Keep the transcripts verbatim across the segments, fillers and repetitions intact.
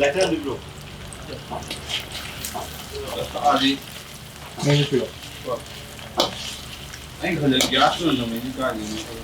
Lighter ꯑꯗꯨ ꯄꯤꯔꯛꯑꯣ꯫ ꯀꯛꯑꯗꯤ꯫ ꯃꯩꯗꯨ ꯄꯤꯔꯛꯑꯣ꯫ ꯑꯩꯅ ꯈꯜꯂꯦ ꯒ꯭ꯌꯥꯁ ꯑꯣꯏꯅ ꯅꯝꯃꯤꯁꯤ ꯀꯥꯏꯗꯩꯅꯣ ꯈꯜꯂꯦ꯫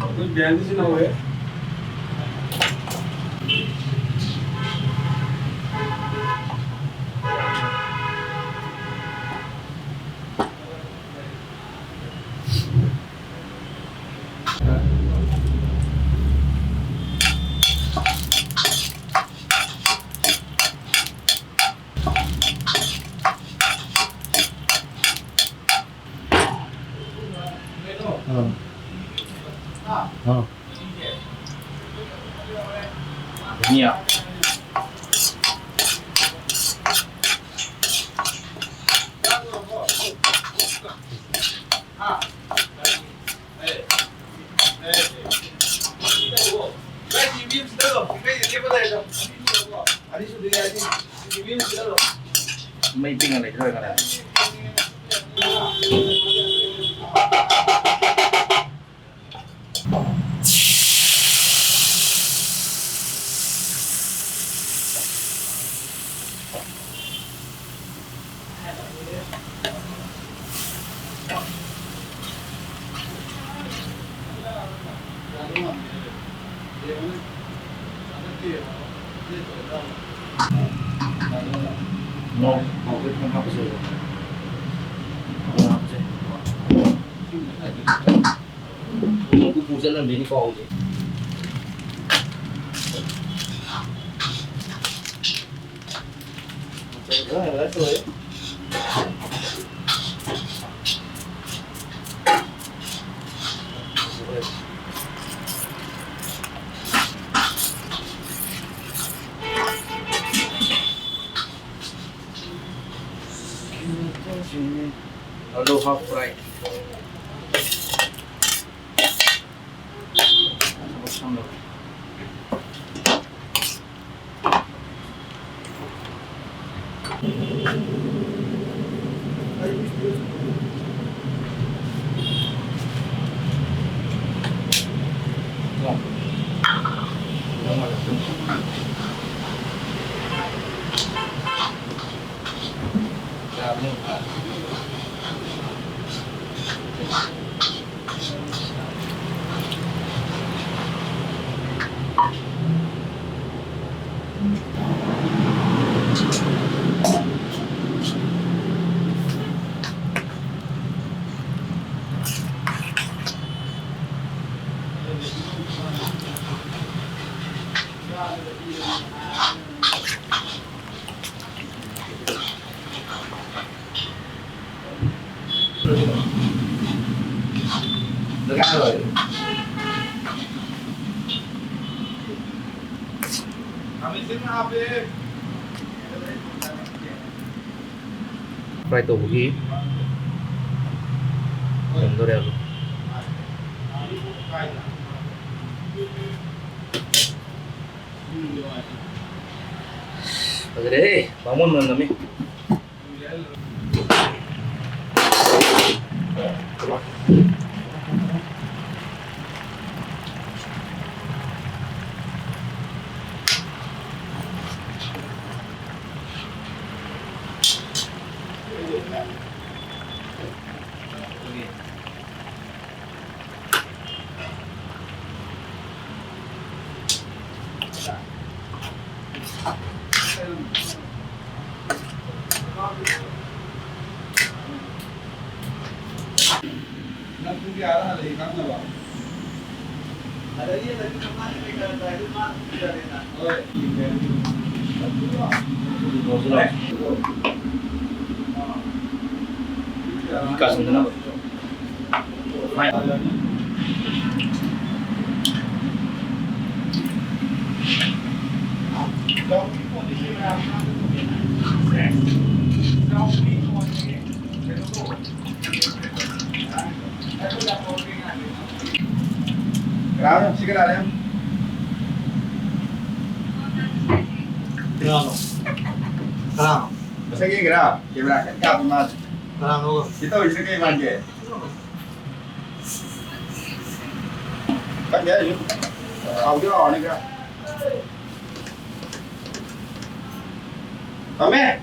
ꯑꯩꯈꯣꯏ ꯕꯦꯡꯗ ꯁꯤꯖꯤꯟꯅꯍꯧꯔꯦ꯫ ꯑꯥ꯫ ꯑꯥ꯫ ꯙꯅꯤꯌꯥ꯫ ꯃꯩ ꯄꯤꯛꯅ ꯂꯩꯈ꯭ꯔꯒꯅꯦ꯫ ꯃꯣꯔꯣꯛ ꯃꯣꯔꯣꯛꯁꯦ ꯈꯤꯇꯪ ꯍꯥꯞꯄꯁꯦ꯫ ꯍꯥꯞꯄꯁꯦ꯫ ꯎꯄꯨ ꯆꯠꯂꯝꯗꯣꯏꯅꯤꯀꯣ ꯍꯧꯖꯤꯛ꯫ Fry. Fry ꯇꯧꯕꯒꯤ ꯌꯦꯡꯗꯣꯔꯦ ꯑꯗꯨ꯫ ꯐꯖꯔꯦꯍꯦ, ꯕꯥꯃꯣꯟ ꯃꯅꯝ ꯅꯝꯃꯤ꯫ ꯅꯪ ꯄꯨꯡ ꯀꯌꯥꯗ ꯍꯜꯂꯛꯏ ꯈꯪꯅꯕ? ꯍꯣꯏ꯫ ꯀꯥꯁꯟꯗꯅꯕ꯫ ꯀꯅꯥꯅꯣ? ꯁꯤ ꯀꯅꯥꯅꯣ? ꯀꯅꯥꯅꯣ? ꯀꯅꯥꯅꯣ? ꯃꯁꯛ ꯌꯦꯡꯒꯦꯔꯥ? ꯀꯦꯃꯦꯔꯥ ꯀꯟꯅ ꯀꯥꯞꯄꯤ ꯃꯥꯁꯦ꯫ ꯀꯅꯥꯅꯣ? ꯁꯤ ꯇꯧꯔꯤꯁꯤꯅ ꯀꯩ ꯃꯥꯟꯒꯦ? ꯈꯪꯗꯦ ꯑꯩꯁꯨ꯫ ꯍꯥꯎꯗꯤ ꯍꯥꯎꯔꯅꯤ ꯈꯔ꯫ ꯊꯝꯃꯦ꯫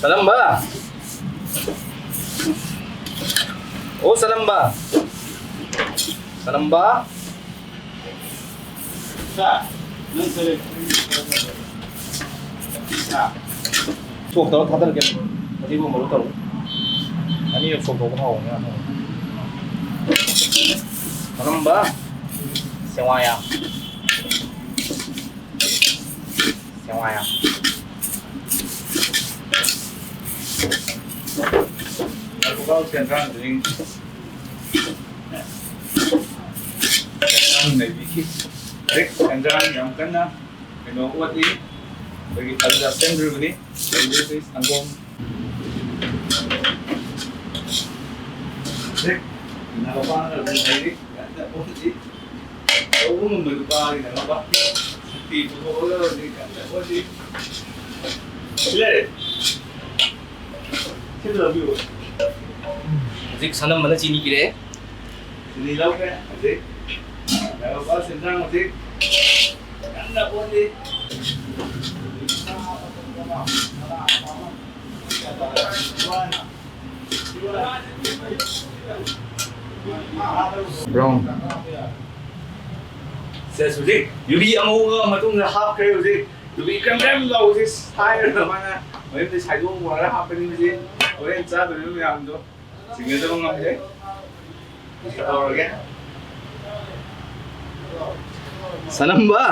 ꯁꯅꯝꯕ꯫ ꯑꯣ, ꯁꯅꯝꯕ꯫ ꯁꯅꯝꯕ꯫ ꯁꯥ, ꯅꯪ ꯀꯔꯤ? ꯁꯥ꯫ ꯁꯣꯛ ꯇꯧꯔ ꯊꯥꯗꯔꯛꯀꯦ꯫ ꯃꯁꯤꯕꯨ ꯃꯔꯨ ꯇꯧꯔꯣ꯫ ꯑꯅꯤꯔꯛ ꯁꯣꯛ ꯇꯧꯕ ꯍꯥꯎꯕꯅꯦ ꯉꯥꯅꯨ꯫ ꯁꯅꯝꯕ꯫ ꯁꯦꯋꯥꯌꯥ꯫ ꯁꯦꯋꯥꯌꯥ꯫ ꯉꯥꯏꯈꯣꯀꯣ, ꯁꯦꯟꯗ꯭ꯔꯥꯡꯁꯤꯡ꯫ ꯁꯦꯟꯗ꯭ꯔꯥꯡ ꯅꯩꯕꯤꯈꯤ꯫ ꯍꯧꯖꯤꯛ ꯁꯦꯟꯗ꯭ꯔꯥꯡ ꯌꯥꯝ ꯀꯟꯅ ꯀꯩꯅꯣ ꯑꯣꯠꯂꯤ꯫ ꯑꯩꯈꯣꯏꯒꯤ ꯇꯜ ꯆꯥꯁꯤꯟꯗ꯭ꯔꯤꯕꯅꯤ꯫ ꯇꯜꯗꯨꯁꯨ ꯁꯪꯒꯣꯝ꯫ ꯍꯧꯖꯤꯛ ꯏꯅꯥꯎꯄꯥꯅ ꯑꯗꯨꯝ ꯂꯩꯔꯤ꯫ ꯀꯟꯅ ꯑꯣꯠꯂꯤ꯫ ꯇꯧꯕ ꯉꯝꯕ ꯅꯨꯄꯥꯒꯤꯗꯃꯛ ꯁꯛꯇꯤ ꯄꯨꯊꯣꯛꯑꯒ ꯍꯧꯖꯤꯛ ꯀꯟꯅ ꯍꯣꯠꯅꯔꯤ꯫ ꯁꯤ ꯂꯩꯔꯦ꯫ ꯁꯤꯗ ꯂꯧꯕꯤꯌꯨ꯫ ꯍꯧꯖꯤꯛ ꯁꯅꯝꯕꯅ ꯆꯤꯅꯤ ꯄꯤꯔꯛꯑꯦ꯫ ꯆꯤꯅꯤ ꯂꯧꯈ꯭ꯔꯦ꯫ ꯍꯧꯖꯤꯛ ꯌꯥꯏꯔꯣꯄꯥ ꯁꯦꯟꯗ꯭ꯔꯥꯡ ꯍꯧꯖꯤꯛ ꯀꯟꯅ ꯑꯣꯠꯂꯤ꯫ Brown. ꯍꯧꯖꯤꯛ ꯌꯨꯕꯤ ꯑꯉꯧꯕ ꯃꯇꯨꯡꯗ ꯍꯥꯞꯈ꯭ꯔꯦ꯫ ꯍꯧꯖꯤꯛ ꯌꯨꯕꯤ ꯀ꯭ꯔꯦꯝ ꯀ꯭ꯔꯦꯝ ꯂꯥꯎꯕꯁꯦ ꯁꯥꯏꯔꯒ ꯃꯥꯅ ꯃꯌꯨꯝꯗ ꯁꯥꯏꯗꯣꯛ ꯄꯨꯔꯒ ꯍꯥꯞꯄꯅꯤ꯫ ꯍꯧꯖꯤꯛ ꯍꯣꯔꯦꯟ ꯆꯥꯗꯣꯔꯤꯕ ꯃꯌꯥꯝꯗꯣ ꯁꯤꯡꯅꯗꯕ ꯉꯝꯗꯦ꯫ ꯇꯧꯔꯒꯦ꯫ ꯁꯅꯝꯕ꯫